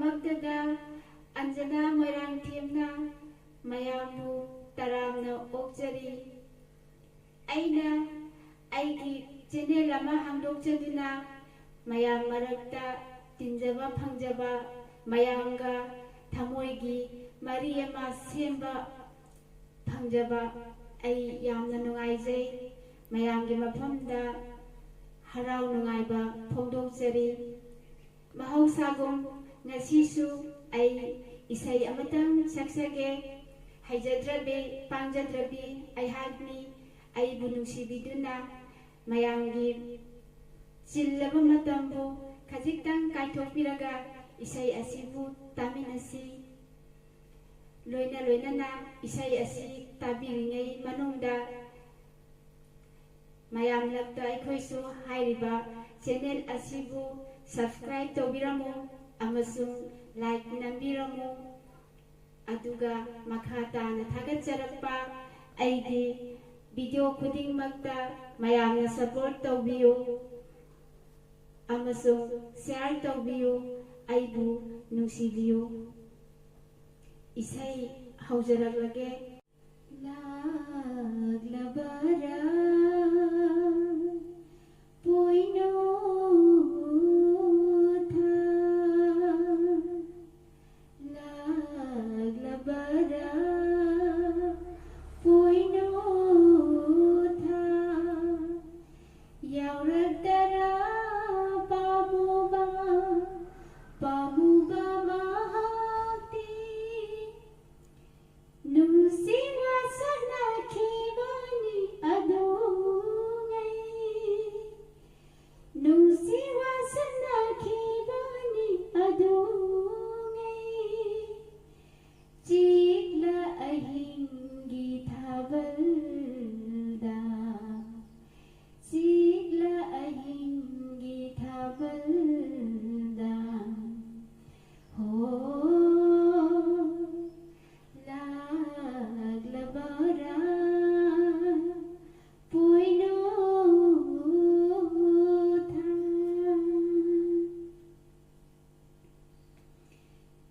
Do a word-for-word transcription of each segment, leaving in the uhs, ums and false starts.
ꯃꯛꯇꯗ ꯑꯟꯖꯅꯥ ꯃꯣꯏꯔꯥꯡꯊꯦꯝꯅ ꯃꯌꯥꯝꯕꯨ ꯇꯔꯥꯝꯅ ꯑꯣꯛꯆꯔꯤ꯫ ꯑꯩꯅ ꯑꯩꯒꯤ ꯆꯦꯅꯦꯜ ꯑꯃ ꯍꯥꯡꯗꯣꯛꯆꯗꯨꯅ ꯃꯌꯥꯝ ꯃꯔꯛꯇ ꯇꯤꯟꯖꯕ ꯐꯪꯖꯕ, ꯃꯌꯥꯝꯒ ꯊꯃꯣꯏꯒꯤ ꯃꯔꯤ ꯑꯃ ꯁꯦꯝꯕ ꯐꯪꯖꯕ ꯑꯩ ꯌꯥꯝꯅ ꯅꯨꯡꯉꯥꯏꯖꯩ꯫ ꯃꯌꯥꯝꯒꯤ ꯃꯐꯝꯗ ꯍꯔꯥꯎ ꯅꯨꯡꯉꯥꯏꯕ ꯐꯣꯡꯗꯣꯛꯆꯔꯤ꯫ ꯃꯍꯧꯁꯥꯒꯨꯝ ꯉꯁꯤꯁꯨ ꯑꯩ ꯏꯁꯩ ꯑꯃꯇꯪ ꯁꯛꯆꯒꯦ꯫ ꯍꯩꯖꯗ꯭ꯔꯕꯤ ꯄꯥꯡꯖꯗ꯭ꯔꯕꯤ ꯑꯩꯍꯥꯛꯅꯤ꯫ ꯑꯩꯕꯨ ꯅꯨꯡꯁꯤꯕꯤꯗꯨꯅ ꯃꯌꯥꯝꯒꯤ ꯆꯤꯜꯂꯕ ꯃꯇꯝꯕꯨ ꯈꯖꯤꯛꯇꯪ ꯀꯥꯏꯊꯣꯛꯄꯤꯔꯒ ꯏꯁꯩ ꯑꯁꯤꯕꯨ ꯇꯥꯃꯤꯟꯅꯁꯤ꯫ ꯂꯣꯏꯅ ꯂꯣꯏꯅꯅ ꯏꯁꯩ ꯑꯁꯤ ꯇꯥꯕꯤꯔꯤꯉꯩ ꯃꯅꯨꯡꯗ ꯃꯌꯥꯝꯂꯛꯇ ꯑꯩꯈꯣꯏꯁꯨ ꯍꯥꯏꯔꯤꯕ ꯆꯦꯅꯦꯜ ꯑꯁꯤꯕꯨ subscribe ꯇꯧꯕꯤꯔꯝꯃꯨ ꯑꯃꯁꯨꯡ like ꯅꯝꯕꯤꯔꯝꯃꯨ꯫ ꯑꯗꯨꯒ ꯃꯈꯥ ꯇꯥꯅ ꯊꯥꯒꯠꯆꯔꯛꯄ ꯑꯩꯒꯤ video ꯈꯨꯗꯤꯡꯃꯛꯇ ꯃꯌꯥꯝꯅ support ꯇꯧꯕꯤꯌꯨ ꯑꯃꯁꯨꯡ share ꯇꯧꯕꯤꯌꯨ, ꯑꯩꯕꯨ ꯅꯨꯡꯁꯤꯕꯤꯌꯨ꯫ ꯏꯁꯩ ꯍꯧꯖꯔꯛꯂꯒꯦ꯫ ꯂꯥꯛꯂꯕꯔꯥ ꯄꯣꯏꯅꯨ ꯊꯥ, ꯂꯥꯛꯂꯕꯔꯥ ꯄꯣꯏꯅꯨ ꯊꯥ, ꯌꯥꯎꯔꯛꯇꯔꯥ ꯄꯥꯝꯃꯨꯕ, ꯄꯥꯝꯃꯨꯕ ꯃꯍꯥꯛꯇꯤ꯫ ꯅꯨꯡꯁꯤ ꯋꯥꯁꯛꯅꯈꯤꯕꯅꯤ ꯑꯗꯣ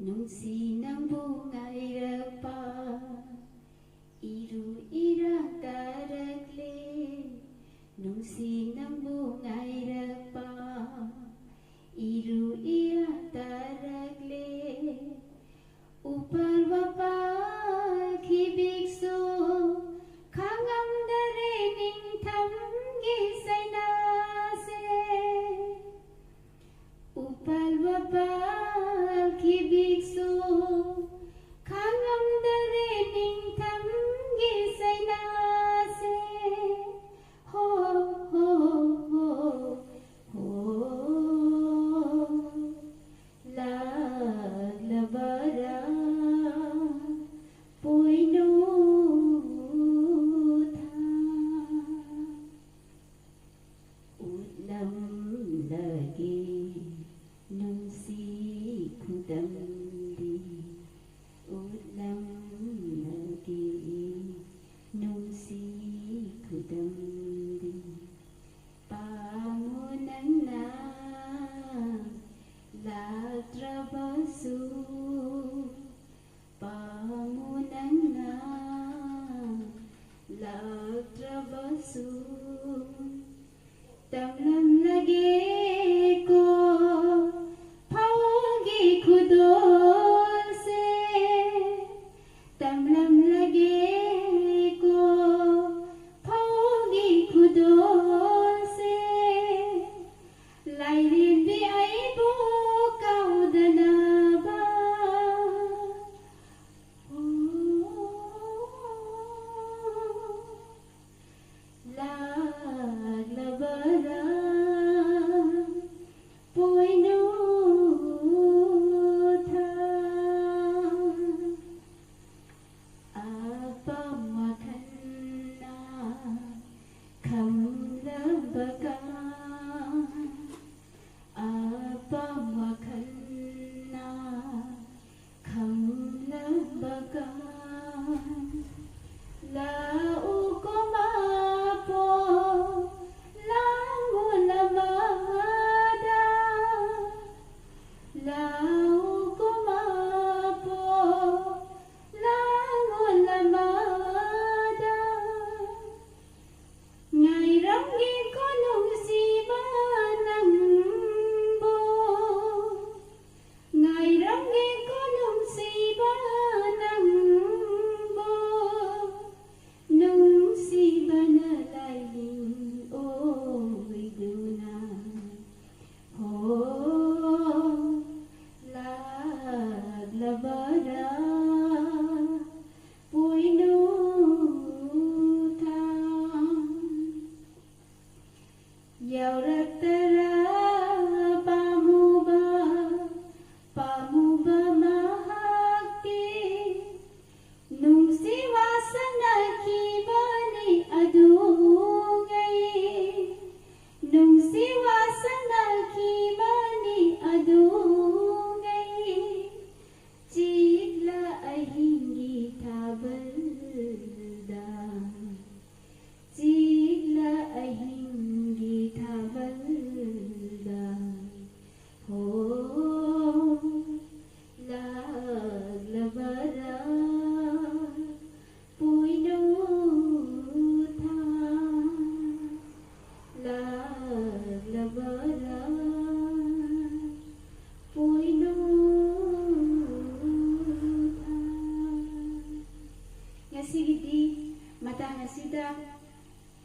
ꯅꯨꯡꯁꯤ ꯅꯪꯕꯨ ꯉꯥꯏꯔꯛꯄ ꯏꯔꯨ ꯏꯔꯥ ꯇꯥꯔꯛꯂꯦ꯫ ꯅꯨꯡꯁꯤ ꯅꯪꯕꯨ ꯉꯥꯏꯔꯛꯄ ꯏꯔꯨ ꯏꯔꯥ ꯇꯥꯔꯛꯂꯦ꯫ ꯎꯄꯥꯜ ꯋꯥꯄꯥꯜ ꯈꯤꯕꯤꯛꯁꯨ ꯈꯥꯡꯉꯝꯗꯔꯦ ꯅꯤꯡꯊꯝꯒꯤ ꯆꯩꯅꯥꯁꯦ꯫ ꯎꯄꯥꯜ ꯋꯥꯄꯥꯜ ꯈꯤꯕꯤꯛꯁꯨ ꯈꯥꯡꯉꯝꯗꯔꯦ ꯅꯤꯡꯊꯝꯒꯤ ꯆꯩꯅꯥꯁꯦ꯫ ꯍꯣ, ꯍꯣ, ꯍꯣ, ꯍꯣ꯫ ꯂꯥꯛꯂꯕꯔꯥ ꯄꯣꯏꯅꯨ ꯊꯥ? ꯎꯠꯂꯝꯂꯒꯦ ꯅꯨꯡꯁꯤ ꯈꯨꯗꯝꯗꯤ, ꯎꯠꯂꯝꯂꯒꯦ ꯅꯨꯡꯁꯤ ꯈꯨꯗꯝꯗꯤ꯫ ꯄꯥꯝꯃꯨ ꯅꯪꯅ ꯂꯥꯛꯇ꯭ꯔꯕꯁꯨ, ꯄꯥꯝꯃꯨ ꯅꯪꯅ ꯂꯥꯛꯇ꯭ꯔꯕꯁꯨ, ꯇꯝꯂꯝꯂꯒꯦꯀꯣ ꯐꯧꯒꯤ ꯈꯨꯗꯣꯜꯁꯦ꯫ ꯇꯝꯂꯝꯂꯒꯦꯀꯣ ꯐꯧꯒꯤ ꯈꯨꯗꯣꯜꯁꯦ꯫ ꯂꯥꯏꯔꯦꯝꯕꯤ ꯑꯩꯕꯨ ꯀꯧꯗꯅꯕ꯫ ꯑꯣ, ꯂꯥꯛꯂꯕꯔꯥ ꯄꯣꯏꯅꯨ ꯊꯥ? ꯑꯄꯥꯝ ꯋꯥꯈꯜꯅ ꯈꯝꯂꯕꯒ, ꯑꯄꯥꯝ ꯋꯥꯈꯜꯅ ꯈꯝꯂꯕꯒ, ꯂꯥꯛꯎ ꯀꯣ ꯃꯥꯄꯣ ꯂꯥꯡꯒꯣꯜ ꯑꯃꯗ, ꯂꯥꯛꯎ ꯀꯣ ꯃꯥ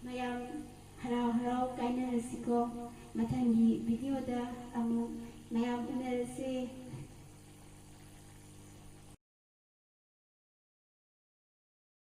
ꯃꯌꯥꯝ ꯍꯔꯥꯎ ꯍꯔꯥꯎ ꯀꯥꯏꯅꯔꯁꯤꯀꯣ꯫ ꯃꯊꯪꯒꯤ ꯚꯤꯗꯤꯑꯣꯗ ꯑꯃꯨꯛ ꯃꯌꯥꯝ ꯎꯅꯔꯁꯦ꯫